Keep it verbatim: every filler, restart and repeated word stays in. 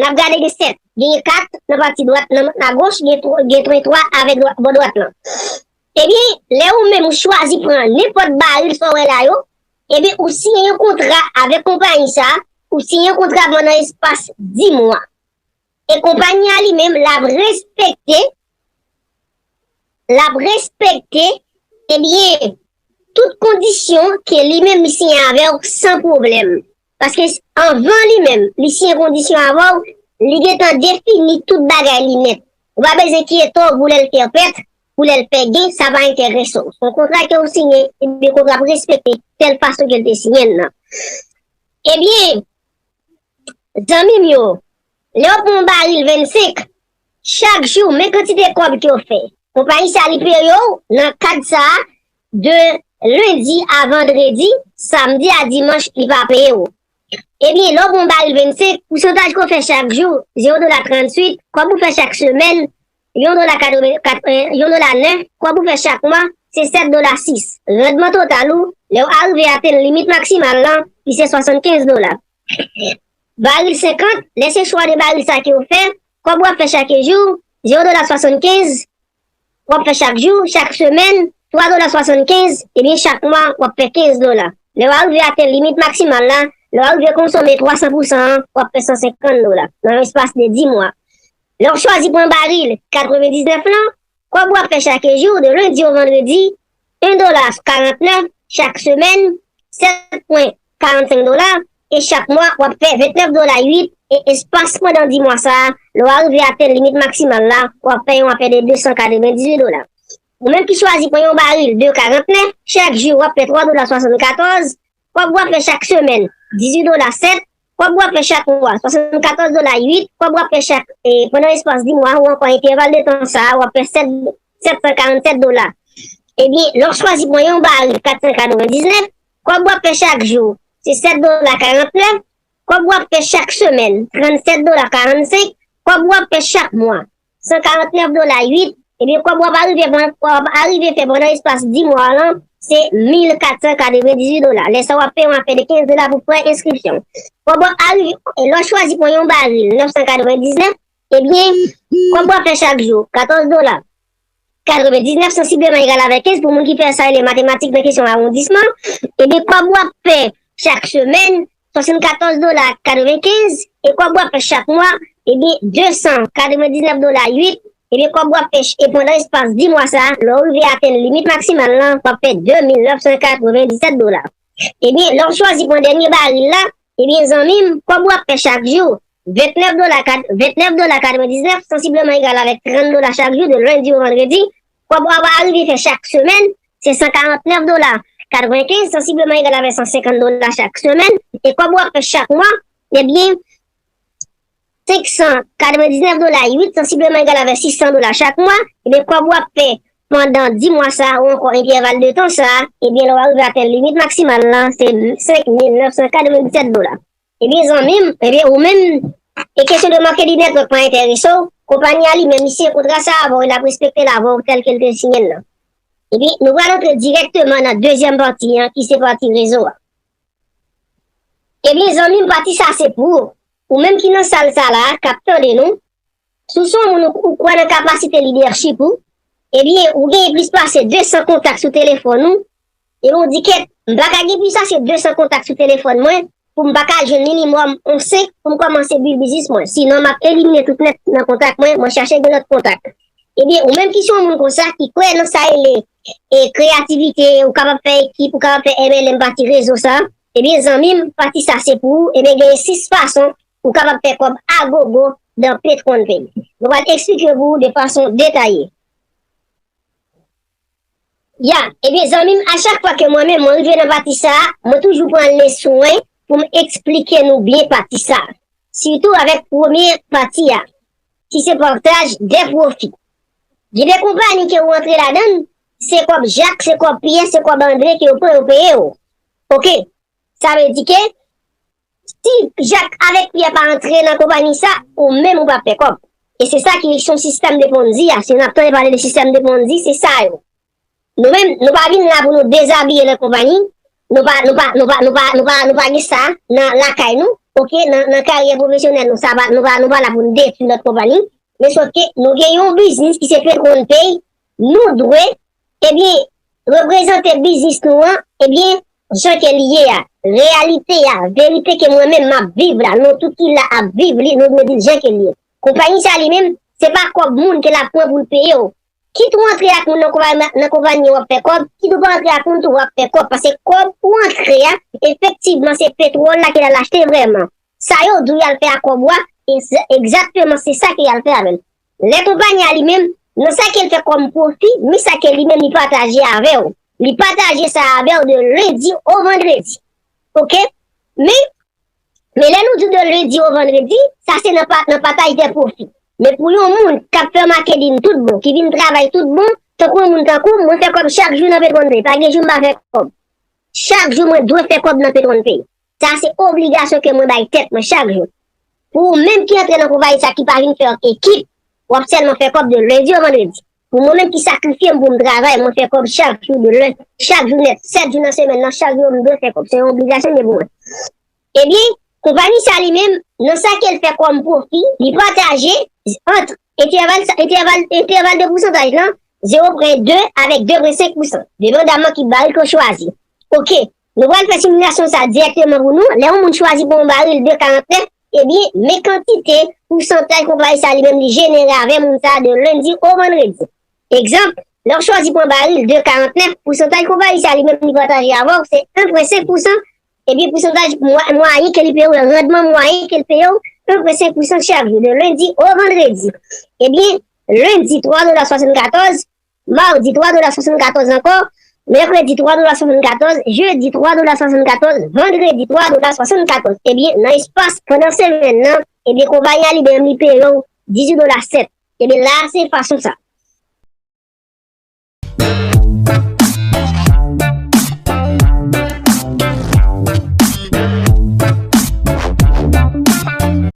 ap gade gen sèt, gen kat nan pati dwat, nan, nan goch, gen twa, gen twa avèk dwa- bò dwat lan. Ebyen, lè ou menm ou chwazi pran nenpòt baril sa w wè la yo, ebyen, ou siyen yon kontra avèk konpayi sa, ou siyen yon kontra pandan espas dis mwa. E konpayi a li menm, l ap respekte, l ap respekte, ebyen, tout kondisyon ke li menm li siyen avè w san pwoblèm. Paske s- anvan li menm, li siyen kondisyon avè w, li gentan defini tout bagay li nèt. Ou pa bezwen enkyete w pou lè l pèpèt, pou lè l pègen, sa pa enterese w. Se yon kontra ke w siyen, ebyen kontra ap respekte tèl fason ke l te siyen l nan. Ebyen, zanmi m yo, lè w pran yon baril vennsenk, chak jou, men kantite kòb ke w fè. Konpayi sa li peye w nan kad sa a, de lendi a vandredi, samdi a dimanch, li pa peye w. Ebyen, lè w pran yon baril vennsenk, pousantaj ke w fè chak jou, zewo dola tranntuit, kòb ou fè chak semèn, yon dola katreven, kat- eh, yon dola nèf, kòb ou fè chak mwa, se sèt dola sis. Randman total ou, lè w arive atenn limit maksimal lan, li se swasannkenz dola. Baril senkant, lè se chwa de baril sa ke w fè, kòb w ap fè chak jou, zewo dola swasannkenz, w ap fè chak jou, chak semèn, twa dola swasannkenz, ebyen chak mwa, w ap fè kenz dola. Lè w arive atenn limit maksimal la, lè w arive konsome twa san pou san an, w ap fè san senkant dola nan yon espas de dis mwa. Lè w chwazi pran baril katrevendiznèf lan, kòb w ap fè chak jou, de lendi o vandredi, yon dola karantnèf chak semèn, sèt pwen karannsenk dola, e chak mwa, w ap fè ventnèf dola uit, e espas pandan dis mwa sa a, lè w arive atenn limit maksimal la, w ap fè yon afè de de san katrevendizuit dola. Ou menm ki chwazi pran yon baril de karantnèf, chak jou, w ap fè twa dola swasannkatòz, kòb w ap fè chak semèn, dizuit dola sèt, kòb w ap fè chak mwa, swasannkatòz dola uit, kòb w ap fè chak, e, pandan espas dis mwa, ou ankò entèval de tan sa a, w ap fè sèt, sèt san karannsèt dola. Ebyen, lè w chwazi pran yon baril kat san katrevendiznèf, kòb w ap fè chak jou, se sèt dola karantnèf, kòb w ap fè chak semèn, trannsèt dola karannsenk, kòb w ap fè chak mwa, san karantnèf dola uit, ebyen, kòb w ap arive pran, w ap arive fè pandan espas dis mwa lan, se mil kat san katrevendizuit dola. Lè sa a, w ap peye yon afè de kenz dola pou fè enskripsyon. Kòb w ap arive, e lè w chwazi pran yon baril nèf san katrevendiznèf, ebyen, kòb w ap fè chak jou, katòz dola katrevendiznèf, sansibleman egal avèk kenz, pou moun ki fè sa rele matematik nan kesyon awondisman, ebyen, kòb w ap fè chak semèn, swasannkatòz dola katrevenkenz, e kòb w ap fè chak mwa, ebyen, de san katrevendiznèf dola uit, ebyen, kòb w ap fè ch- e pandan espas dis mwa sa a, lè w rive atenn limit maksimal lan, w ap fè de mil nèf san katrevendiznèf dola. Ebyen, lè w chwazi pran dènye baril la, ebyen, zanmi m, kòb w ap fè chak jou, ventnèf dola kat- ventnèf dola katrevendiznèf, sansibleman egal avèk trant dola chak jou, de lendi o vandredi, kòb w ap arive fè chak semèn, se san karantnèf dola katrevenkenz, sansibleman egal avèk san senkant dola chak semèn, e kòb w ap fè chak mwa, ebyen, senk san katrevendiznèf dola uit, sansibleman egal avèk sis san dola chak mwa, ebyen, kòb w ap fè pandan dis mwa sa a, ou ankò entèval de tan sa a, ebyen, lè w arive atenn limit maksimal lan, se senk mil nèf san katrevendiznèf dola. Ebyen, zanmi m, ebyen, ou menm, e kesyon de marketing network pa enterese w, konpayi a li menm, li siyen kontra sa a avè w, e l ap respekte l avè w tèl ke l te siyen l lan. Ebyen, nou pral antre dirèkteman nan dezyèm pati an, ki se pati rezo a. Ebyen, zanmi m, pati sa se pou ou. Ou menm ki nan sal sa la, k ap tande nou, si w se yon moun ou, ou kwè nan kapasite lidèchip ou, ebyen, ou genyen plis pase de san kontak sou telefòn ou, ebyen, ou di, "Kèt, m pa ka gen plis pase de san kontak sou telefòn mwen pou m pa ka jwenn minimòm yon senk pou m kòmanse build biznis mwen. Sinon, m ap elimine tout nèt nan kontak mwen, mwen chache gen lòt kontak." Ebyen, ou menm ki se yon moun konsa, ki kwè nan sa rele, e, kreyativite, ou kapab fè ekip, ou kapab fè M L M pati rezo sa, ebyen, zanmi m, pati sa se pou ou, ebyen, genyen sis fason ou kapab fè kòb a gogo nan Petron Pay. Nou pral eksplike pou ou de fason detaye. Ya, ebyen, zanmi m, a chak fwa ke mwen menm, mwen rive nan pati sa a, mwen toujou pran le swen pou m eksplike nou byen pati sa a. Sitou avèk premye pati a, ki se partaj de pwofi. Gen de konpayi ke ou antre ladan l, se kòb Jak, se kòb Pyè, se kòb Andre ke yo pran, yo peye w. Oke. Sa vle di ke si Jak avèk Pyè pa antre nan konpayi sa, ou menm ou p ap fè kòb. E se sa ki se yon sistèm de Ponzi a. Si n ap tande pale de sistèm de Ponzi, se sa yo. Nou menm, nou pa vin la pou nou dezabiye nan konpayi. Nou pa, nou pa, nou pa, nou pa, nou pa, nou pa gen sa nan lakay nou. oke, nan, nan karyè pwofesyonèl nou, sa pa, nou pa, nou pa la pou n detwi lòt konpayi, men sòf ke nou gen yon biznis ki se Petwon Pay, nou dwe, ebyen, reprezante biznis nou an, ebyen, jan ke li ye a, reyalite a, verite ke mwen menm m ap viv la, nou tout ki la ap viv li, nou dwe di l jan ke li ye. Konpayi sa li menm, se pa kòb moun ke l ap pran pou l peye w. Kit ou antre ak moun nan konpayi, nan konpayi w ap fè kòb, kit ou pa antre ak moun tou w ap fè kòb. Paske kòb ou antre a, efektivman, se petwòl la ke l al achte vrèman. Sa yo di w y al fè ak kòb ou a, e se egzakteman se sa ke y al fè avè l. Lè konpayi a li menm, nan sa ke l fè kòm pwofi, men sa ke li menm li pataje avè w. Li pataje sa avè w de lendi o vandredi. Oke? Men, men lè nou di de lendi o vandredi, sa se nan, pa, nan pataj de pwofi. Men pou yon moun k ap fè makedin tout bon, ki vin travay tout bon, tankou yon moun tankou m, mwen fè kòb chak jou nan Petwon Pay. Pa gen jou m pa fè kòb. Chak jou mwen dwe fè kòb nan Petwon Pay. Sa se obligasyon ke mwen bay tèt mwen chak jou. Pou ou menm ki antre nan konpayi sa ki pa vin fè ekip, w ap sèlman fè kòb de lendi o vandredi. Pou mwen menm ki sakrifye m pou m travay, mwen fè kòb chak jou de lè, chak jou nèt, sèt jou nan semèn nan, chak jou m dwe fè kòb. Se yon obligasyon li ye pou mwen. Ebyen, konpayi sa li menm, nan sa ke l fè kòm pwofi, li pataje ant entèval, entèval, entèval de pousantaj lan, zewo pwen de avèk de pwen senk pousan, depandaman ki baril ke w chwazi. Oke, nou pral fè similasyon sa dirèkteman pou nou. Lè yon moun chwazi pran yon baril de karantnèf, ebyen, men kantite pousantaj konpayi sa li menm li jenere avè moun sa de lendi o vandredi. Egzanp, lè w chwazi pran baril de karantnèf, pousantaj konpayi sa li menm li pataje avè w, se en pwen senk pousan, ebyen, pousantaj mwa-, mwayen ke li peye w, randman mwayen ke li peye w, en pwen senk pousan chak jou, de lendi o vandredi. Ebyen, lendi, twa dola swasannkatòz, madi, twa dola swasannkatòz ankò, mèkredi, twa dola swasannkatòz, jedi, twa dola swasannkatòz, vandredi, twa dola swasannkatòz. Ebyen, nan espas pandan semèn nan, ebyen, konpayi a li menm li peye w dizuit dola sèt. Ebyen, la, se fason sa.